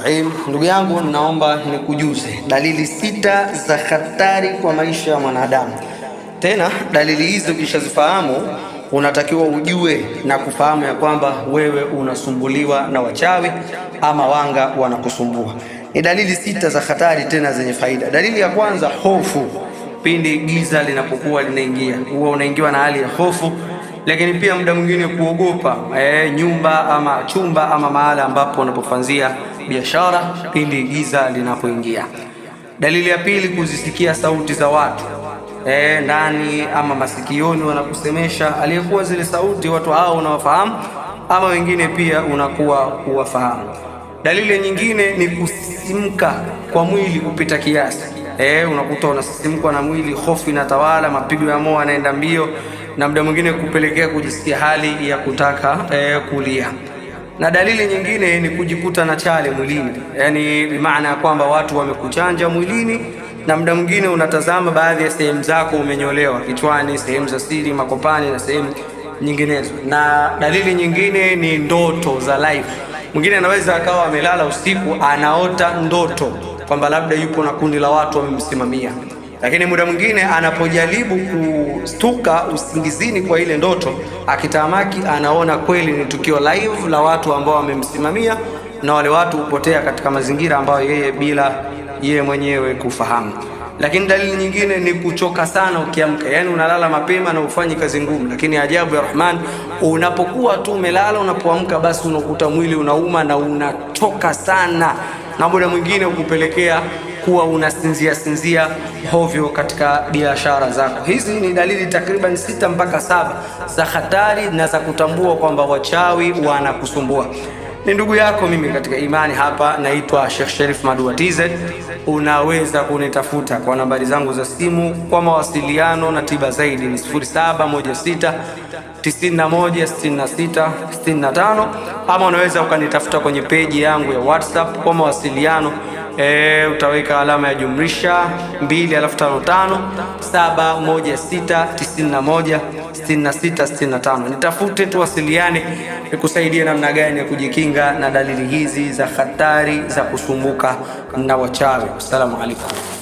Rahim. Ndugu yangu, naomba nikujuze dalili sita za hatari kwa maisha ya mwanadamu. Tena dalili hizi ukishazifahamu, unatakiwa ujue na kufahamu ya kwamba wewe unasumbuliwa na wachawi ama wanga wanakusumbua. Ni dalili sita za hatari tena zenye faida. Dalili ya kwanza, hofu. Pindi giza linapokuwa linaingia, huwa unaingiwa na hali ya hofu, lakini pia muda mwingine kuogopa nyumba ama chumba ama mahala ambapo unapofanzia biashara pindi giza linapoingia. Dalili ya pili, kuzisikia sauti za watu ndani ama masikioni wanakusemesha, aliyekuwa zile sauti watu hao unawafahamu ama wengine pia unakuwa huwafahamu. Dalili nyingine ni kusisimka kwa mwili kupita kiasi. Unakuta unasisimkwa na mwili, hofu inatawala, mapigo ya moyo yanaenda mbio, na muda mwingine kupelekea kujisikia hali ya kutaka kulia. Na dalili nyingine ni kujikuta na chale mwilini, yaani maana ya kwamba watu wamekuchanja mwilini, na muda mwingine unatazama baadhi ya sehemu zako umenyolewa, kichwani, sehemu za siri, makopani na sehemu nyinginezo. Na dalili nyingine ni ndoto za live. Mwingine anaweza akawa amelala usiku anaota ndoto kwamba labda yupo na kundi la watu wamemsimamia, lakini muda mwingine anapojaribu kustuka usingizini kwa ile ndoto, akitamaki anaona kweli ni tukio live la watu ambao wamemsimamia, na wale watu hupotea katika mazingira ambayo yeye bila yeye mwenyewe kufahamu. Lakini dalili nyingine ni kuchoka sana ukiamka, yaani unalala mapema na ufanyi kazi ngumu, lakini ajabu ya Rahman, unapokuwa tu umelala, unapoamka basi unakuta mwili unauma na unachoka sana, na muda mwingine ukupelekea kuwa unasinzia sinzia hovyo katika biashara zako. Hizi ni dalili takriban 6 mpaka 7 za hatari na za kutambua kwamba wachawi wanakusumbua. Ni ndugu yako mimi katika imani hapa, naitwa Sheikh Sherif Madua TZ. Unaweza kunitafuta kwa nambari zangu za simu kwa mawasiliano na tiba zaidi ni 0716 91 66 65, ama unaweza ukanitafuta kwenye peji yangu ya WhatsApp kwa mawasiliano. Utaweka alama ya jumlisha 2 alafu 55 716 91 66 65. Nitafute tuwasiliane, nikusaidie namna gani ya kujikinga na dalili hizi za hatari za kusumbuka na wachawi. Assalamu alaikum.